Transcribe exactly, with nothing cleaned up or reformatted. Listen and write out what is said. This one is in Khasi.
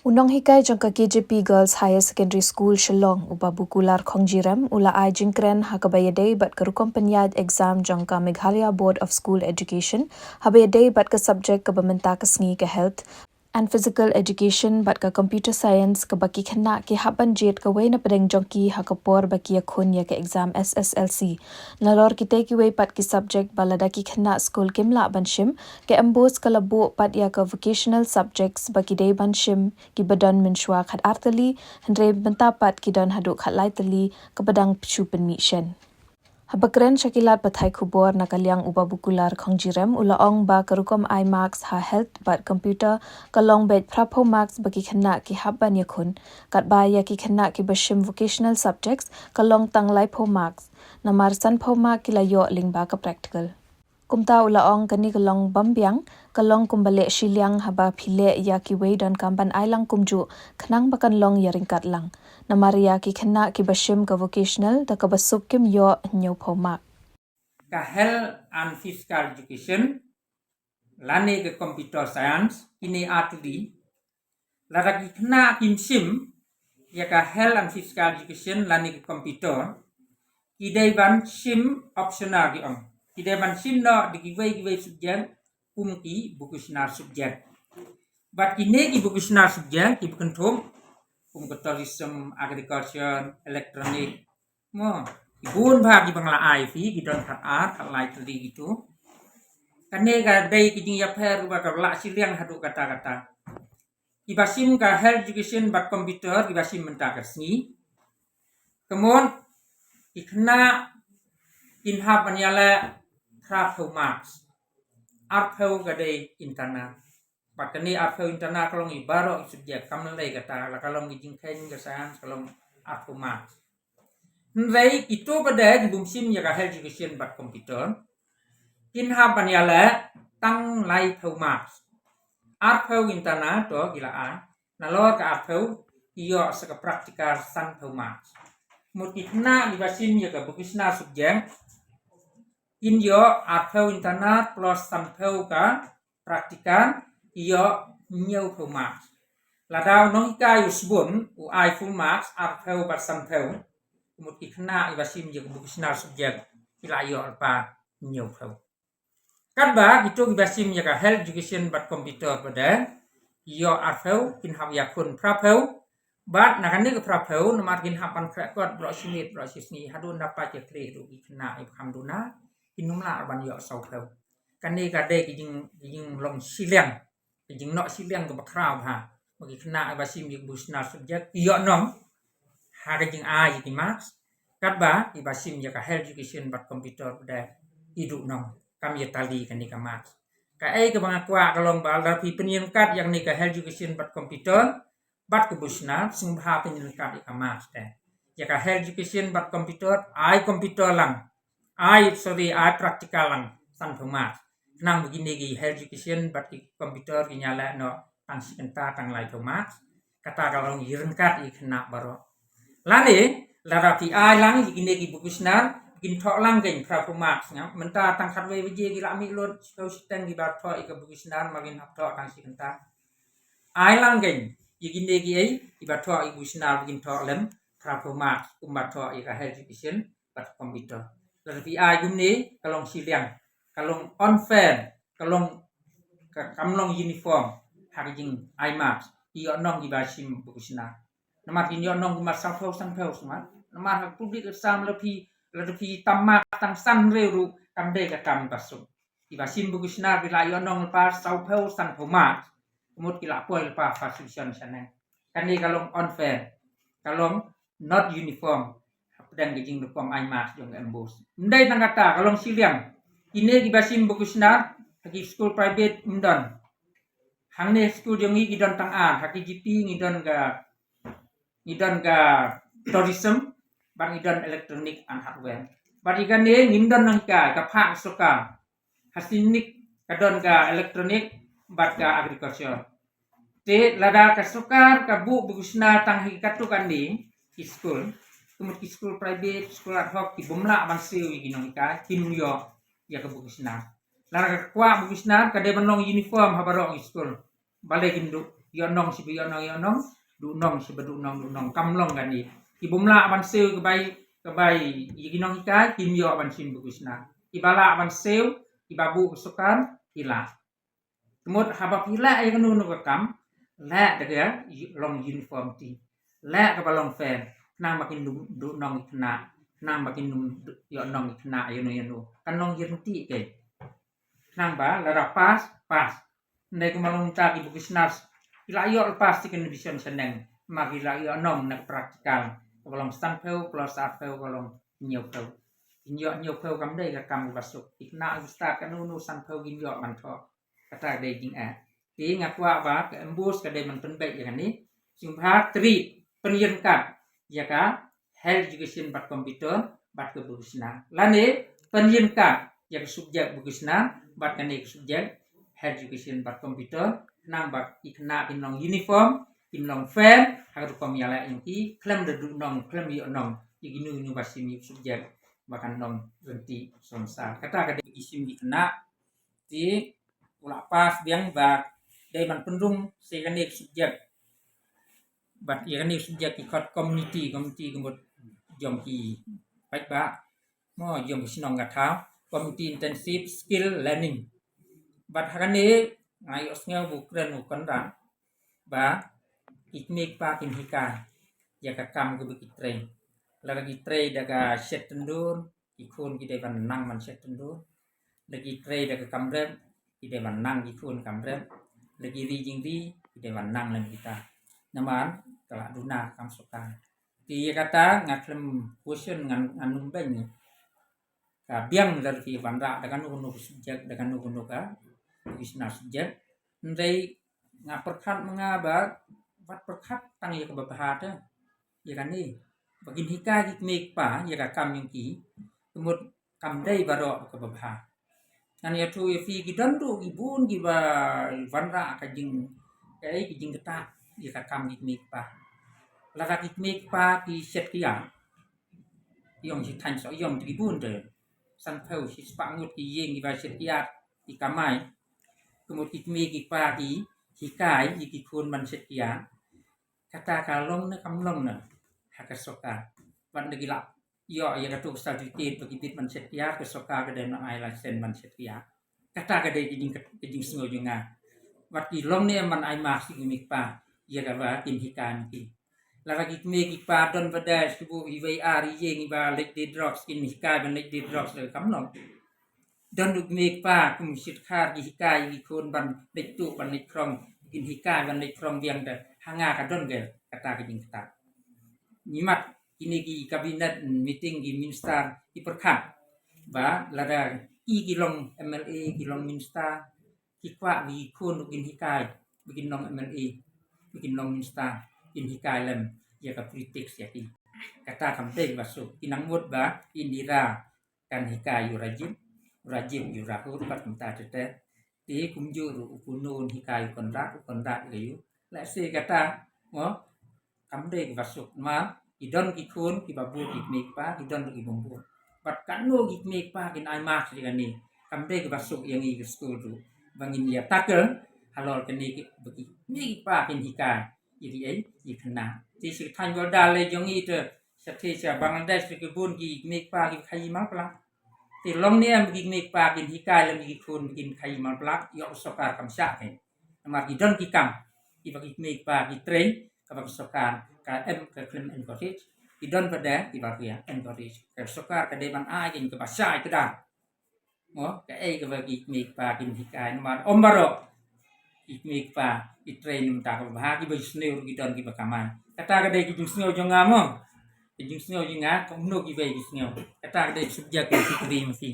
U nonghikai jong ka K J P Girls Higher Secondary School Shillong, u Babu Kular Khongjirem, u la ai jingkren ha kaba ïadei bad ka rukom pynïaid exam jong ka Meghalaya Board of School Education, haba ïadei bad ka subject kaba mynta ka sngi ka Health and Physical Education bad ka Computer Science, kaba ki khynnah ki hap ban jied kawei na pdeng jong ki ha ka por ba ki ïakhun ïa ka exam S S L C. Nalor kitei kiwei pat ki subject ba lada ki khynnah skul kim lah ban shim, ka MBOSE ka la buh pat ïa ka vocational subjects ba ki dei ban shim kiba don mynshuwa khatar tylli, hynrei mynta pat ki don haduh khatlai tylli, kaba dang shu pynmih shen. Haba kren sha ki lad pathai khubor na ka liang u Babu Kular Khongjirem, u la ong ba ka rukom ai marks ha Health bad Computer ka long beit phra phew marks ba ki khynnah ki hap ban ïakhun, katba ïa ki khynnah kiba shim vocational subjects ka long tang lai phew marks, namar san phew mark ki la ïoh lyngba ka practical. Kumta u la ong kane ka long bym biang, ka long kumba leh shiliang haba phi leh ïa kiwei donkam ban ai lang kumjuh, khnang ba kan long ïaryngkat lang. Namar ïa ki khynnah kiba shim ka vocational da kaba suk kim ïoh hynñiew phew mark. Ka Health and Physical Education lane ka Computer Science, kine artylli, lada ki khynnah kim shim ïa ka Health and Physical Education lane ka Computer, ki dei ban shim optional, ki ong, ki dei ban shim noh da kiwei kiwei subject kum ki vocational subject. Bad kine ki vocational subject kiba kynthup kum ka Tourism, Agriculture, Electronic, mo, ki bun bha kiba nga la ai phi, ki don khatar khatlai tylli kito. Kane ka dei ka jingïapher kaba ka la shiliang haduh katta katta. Kiba shim ka Health Education bad Computer kiba shim mynta ka sngi, ka mut ki khynnah kin hap ban ïaleh phra phew marks. Ar phew ka dei internal. Bad kane ar phew internal ka long ïa baroh ki subject, kam lei kata, la ka long ki jingkheiñ ka science ka long ar phew marks. Hynrei kito ba dei ki bym shim ïa ka Health Education bad Computer kin hap ban ïaleh tang lai phew marks. Ar phew internal to ki la ai, nalor ka ar phew ki ïoh sa ka practical san phew marks. Mut ki khynnah kiba shim ïa ka vocational subject kin ïoh ar phew internal plus san phew ka practical, ki ïoh hynñiew phew marks. Lada u nonghikai u sbun u ai full marks, ar phew bad san phew, ka mut ki khynnah kiba shim ïa ka vocational subject ki la ïoh lypa hynñiew phew. Katba kito kiba shim ïa ka Health Education bad Computer pat de, ki ïoh ar phew, kin hap ïakhun phra phew. Bad na kane ka phra phew, namar kin hap ban khreh kot baroh shi miet baroh shi sngi, haduh nda pat ïa khleh ruh ki khynnah kiba kham duna, kin ym lah ban ïoh saw phew. Kane ka dei ka jing, ka jinglong shiliang, ka jingnoh shiliang kaba khraw bha. Ba ki khynnah kiba shim ïa ka vocational subject ki ïoh nong ha ka jingai ïa ki marks, katba kiba shim ïa ka Health Education bad Computer pat de, ki duh nong, kam ïatali kane ka marks. Kaei kaba nga kwah ka long ba lada phi pynïaryngkat ïa kane ka Health Education bad Computer bad ka vocational, sngewbha pynïaryngkat ïa ka marks te. Ïa ka Health Education bad Computer, ai computer lang, ai, sorry, ai practical lang san phew marks. Khnang ba kine ki Health Education bad ki Computer kin ïaleh noh tang shi kynta tang lai phew marks. Kata ka long ïaryngkat ïa ki khynnah baroh. Lane lada phi ai lang ïa kine ki vocational, kin thoh lang kein phra phew marks, nga mynta tang khatwei baje ki la mih lut, shiphew shiteng kiba thoh ïa ka vocational, ma kin hap thoh tang shi kynta. Ai lang kein ïa kine kiei kiba thoh ïa ka vocational, ba kin thoh lem phra phew marks kumba thoh ïa ka Health Education bad Computer. Lada phi ai kumne ka long shiliang, ka long unfair, ka long, ka, kam long uniform ha ka jingai marks. Ki ïoh nong kiba shim vocational. Namar kin ïoh nong kumba saw phew san phew smat. Namar ha ka public exam lada phi, lada phi tam mark tang san hynriew ruh kam dei ka kam ba suk. Kiba shim vocational ki la ïoh nong lypa saw phew san phew marks, ka mut ki la poi lypa first division shane. Kane ka long unfair, ka long not uniform hapdeng ka jingrukom ai marks jong ka MBOSE. Ym dei tang kata, ka long shiliang. Kine kiba shim vocational ha ki skul private ym don. Hangne skul jong ngi ki don tang ar, ha K J P ngi don ka, ngi don ka Tourism, bad ngi don Electronic and Hardware. Bad ïa kane ngim don nonghikai, ka phah ka sorkar. Ha Sainik ka don ka Electronic bad ka Agriculture. Te lada ka sorkar ka buh vocational tang ha ki katto katne ki skul, ka mut ki skul private, skul ad hoc, ki bym lah ban siew ïa ki nonghikai, kim ïoh ïa ka vocational. Lada ka kwah vocational ka dei ban long uniform ha baroh ki skul. Balei kin duh Ïoh nong shi ba ïoh nong, ïoh nong, duh nong shi ba duh nong, duh nong, kam long kane. Ki bym lah ban siew ka bai, ka bai ïa ki nonghikai, kim ïoh ban shim vocational. Kiba lah ban siew, kiba buh ka sorkar, ki lah. Te mut haba phi leh ïa kano kano ka kam, leh da ka long uniformity, leh kaba long fair, khnang ba kin duh, duh nong ki khynnah, khnang ba kin duh, ïoh nong ki khynnah ïa no ïa no. Kan long ïa ryntih ke. Khnang ba lada pass, pass. Hynrei kumba long mynta ki vocationals, ki la ïoh pass te kin vision shaneng, ma ki la ïoh nong na practical. Kaba long sanphew plus arphew, kaba long hynñiewphew. Kin ïoh hynñiewphew kam dei ka kam kaba suk. Ki khynnah ki stad kano kano sanphew kin ïoh ban thoh. Kata ka dei jingeh. Te nga kwah ba ka MBOSE ka dei ban pynbeit ïa kane. Sngewbha treat, pynïeng kat ïa ka health education bad computer bad ka vocational. Lane pynïeng kat ïa ka subject vocational bad kane ka subject health education bad computer. Khnang ba ki khynnah kin long uniform, kin long fair ha ka rukom ïaleh jong ki, khlem da duh nong, khlem ïoh nong ïa kino kino ba shim ïa ka subject ba kan long ryntih sonsar. Kata ka dei ki shim ki khynnah. Te u la pass biang ba dei ban pynrung sa ïa kane ka subject. Bad ïa kane ka subject ki khot community, community ka mut jong ki paidbah, mo, jong ki shnong ka thaw, community intensive skill learning. Bad ha kane nga ïohsngew ba u kren u Conrad ba ki kmie ki kpa kin hikai ïa ka kam kaba ki trei. Lada ki trei da ka shet tyndur, ki khun ki dei ban nang ban shet tyndur. Lada ki trei da ka kam rep, ki dei ban nang ki khun kam rep. Lada ki ri jingri, ki dei ban nang lem kita. Namar ka la duna kam sorkar. Te ïa kata nga khlem question, ngan, ngan ym beiñ. Ka biang lada ki wanrah da kano kano ka subject, da kano kano ka vocational subject. Hynrei nga pyrkhat ma nga ba wat pyrkhat tang ïa kaba bha te. Ïa kane ba kin hikai ki kmie ki kpa ïa ka kam jong ki, ka mut kam dei baroh kaba bha. Ngan ïathuh ïa phi, ki don ruh ki bun kiba wanrah ka jing, kaei, ka jingktah ïa ka kam ki kmie ki kpa. Lada ki kmie ki kpa ki shet kiad, ïong shi thaiñ Sohiong te ki bun te, sanphew shispah ngut ki ïing kiba shet kiad ki kamai. Ka mut ki kmie ki kpa ki hikai ïa ki khun ban shet kiad. Kata ka long ne kam long ne ha ka sorkar? Wat lada ki la ïoh ïa kato ka certificate ba ki bit ban shet kiad, ka sorkar ka dei ban ai license ban shet kiad. Kata ka dei ka jing, ka jingsngew jong nga. Wat ki long ne em ban ai marks ïa ki kmie ki kpa ïa kaba kin hikai ma ki? Lada ki kmie ki kpa don ba dei shu buh iwei ar ïing iba leit die drugs, kin hikai ban leit die drugs, lada kam long. Don ruh kmie ki kpa kum Shitkhar ki hikai ïa ki khun ban leit tuh, ban leit khrong, kin hikai ban leit khrong biang te. Ha nga ka don ka, kata ka jingktah. Ngi mat kine ki cabinet meeting, ki minister ki pyrkhat ba lada ki, ki long MLA, ki long minister, ki kwah ba ki khun ruh kin hikai, ba kin long MLA, ba kin long minister, kin hikai lem ïa ka politics ïa ki. Kata kam dei ba suk. Ki nang mut ba Indira kan hikai ïa u Rajiv, u Rajiv ïa u Rahul bad kumta te te. Te kumjuh ruh u Kuno un hikai ïa u Conrad, u Conrad ïa u. Lehse kata, mo, kam dei kaba suk. Namar ki don ki khun kiba bun ki kmie ki kpa, ki don ruh ki bym bun. Bad katno ki kmie ki kpa kin ai marks ïa kane? Kam dei kaba suk ïa ngi ka skul ruh ba ngin ïa tackle halor kane, ki, ba ki kmie ki kpa kin hikai ïa ki, ïa ki khynnah. Te sha ka thaiñ Bawda lei jong ngi te, sha te sha Bangladesh te ki bun ki kmie ki kpa ki khaïi malplak. Te long ne em ki kmie ki kpa kin hikai lem ïa ki khun kin khaïi malplak? Ïoh u sorkar kam shah kein. Namar ki don ki kam kiba ki kmie ki kpa ki trei, kaba ka sorkar ka em, ka khlem encourage. Ki don pat de kiba ki encourage. Ka sorkar ka dei ban ai kein kaba shai kdar. Mo, kaei kaba ki kmie ki kpa kin hikai, namar ym baroh ki kmie ki kpa ki trei na bynta kaba bha, kiba sniew ruh ki don kiba kamai. Kata ka dei ka jingsngew jong nga, mo. Ka jingsngew jong nga, kumno kiwei ki sngew. Kata ka dei ka subject ka phi kylli ma phi.